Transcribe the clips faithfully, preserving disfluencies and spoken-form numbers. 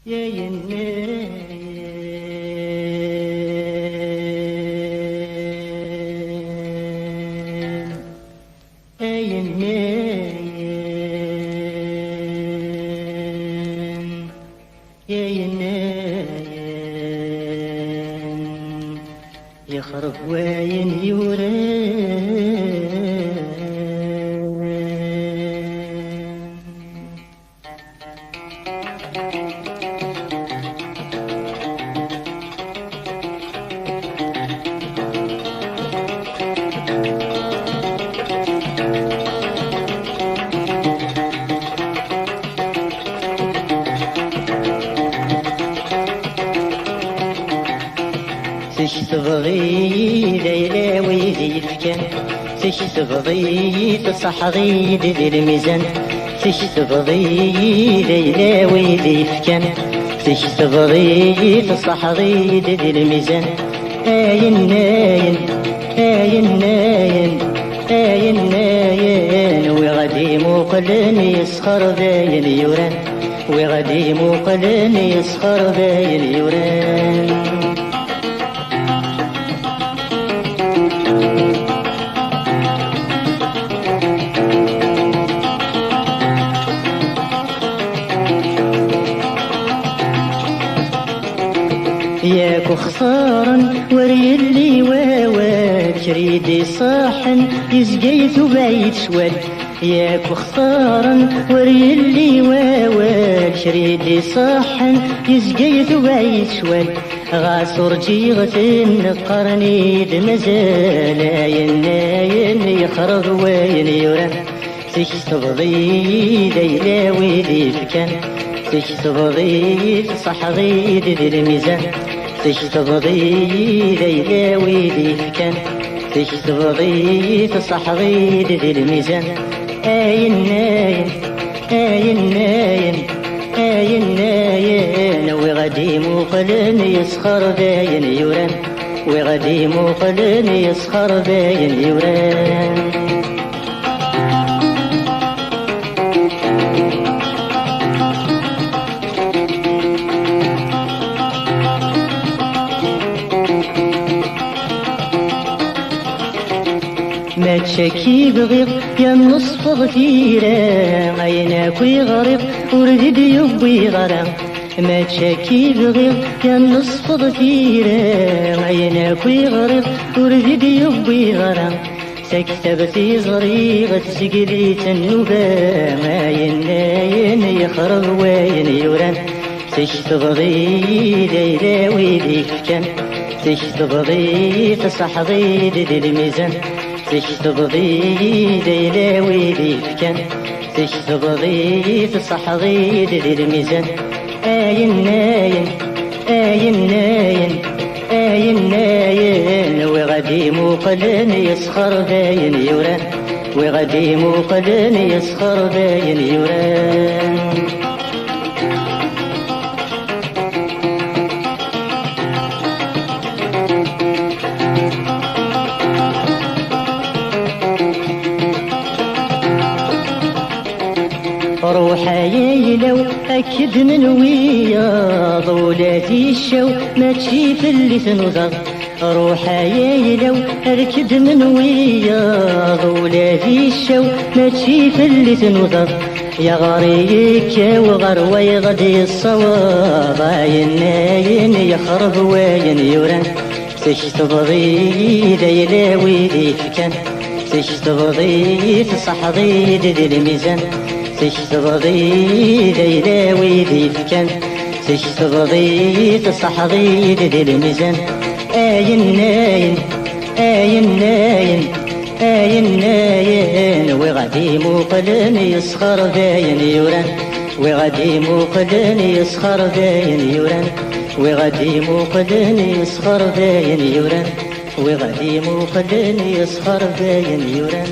Ya yennayen, a yennayen, ya yennayen, yexreb wayen yuran. Tektbeḍ-iyi-d ayla-w i d-yefkan, tektbeḍ-iyi-d, tṣaḥeḍ-iyi-d di lmizan. Tektbeḍ-iyi-d ayla-w i d-yefkan, tektbeḍ-iyi-d, tṣaḥeḍ-iyi-d di lmizan. Ayen, ayen, ayen, ayen, ayen, ayen, wi ɣ-d-imuqlen yesxer d ayen yuran. Wi ɣ-d-imuqlen yesxer d ayen yuran. Yak uxṣaren wer yelli wawal, kra i d-iṣaḥen yezga yettubeɛ-it ccwal. Yak uxṣaren wer yelli wawal, kra i d-iṣaḥen yezga yettubeɛ-it ccwal. Ɣas ur ǧǧiɣ-ten, qqaren-iyi-d mazal, ayen, ayen yexreb wayen yuran. Tektbeḍ-iyi-d ayla-w i d-yefkan, tektbeḍ-iyi-d, tṣaḥeḍ-iyi-d di lmizan. Tektbeḍ-iyi-d ayla-w i d-yefkan, tektbeḍ-iyi-d, tṣaḥeḍ-iyi-d di lmizan. Ayen, ayen, ayen, ayen, ayen, ayen, wi ɣ-d-imuqlen yesxer d ayen yuran. Wi ɣ-d-imuqlen yesxer d ayen yuran. Mačči akka i bɣiɣ, ya nneṣfeḍ tira, ayen akk i ɣriɣ ur d i d-yewwiɣ ara. Mačči akka i bɣiɣ, ya nneṣfeḍ tira, ayen akk i ɣriɣ ur d i d-yewwiɣ ara. Taktabt i ẓriɣ tezgel-itt nnuba, ayen, ayen yexreb wayen yuran. Tektbeḍ-iyi-d ayla-w i d-yefkan, tektbeḍ-iyi-d, tṣaḥeḍ-iyi-d di lmizan. Tektbeḍ-iyi-d ayla-w i d-yefkan, tektbeḍ-iyi-d, tṣaḥeḍ-iyi-d di lmizan. Ayen, ayen, ayen, ayen, ayen, ayen, wi ɣ-d-imuqlen yesxer d ayen yuran. Wi ɣ-d-imuqlen yesxer d ayen yuran. Ruḥ ay ayla-w, ad k-id-menwiyeḍ, ula d iccaw mačči fell-i tnudaḍ. Ruḥ ay ayla-w, ad k-id-menwiyeḍ, ula d iccaw mačči fell-i tnudaḍ. Yaɣri yekkaw ɣer wayeḍ ad yessaweḍ, ayen, ayen yexreb wayen yuran. Tektbeḍ-iyi-d ayla-w i d-yefkan, tektbeḍ-iyi-d, tṣaḥeḍ-iyi-d di lmizan. Tektbeḍ-iyi-d ayla-w i d-yefkan, tektbeḍ-iyi-d, tṣaḥeḍ-iyi-d di lmizan. Ayen, ayen, ayen, ayen, ayen, ayen, wi ɣ-d-imuqlen yesxer d ayen yuran. Wi ɣ-d-imuqlen yesxer d ayen yuran. Wi ɣ-d-imuqlen yesxer d ayen yuran. Wi ɣ-d-imuqlen yesxer d ayen yuran.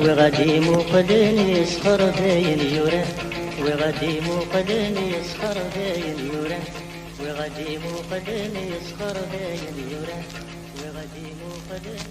Wi ɣ-d-imuqlen yesxer d ayen yuran. Wi ɣ-d-imuqlen yesxer d ayen yuran. Wi ɣ-d-imuqlen yesxer d ayen yuran. Wi ɣ-d-imuqlen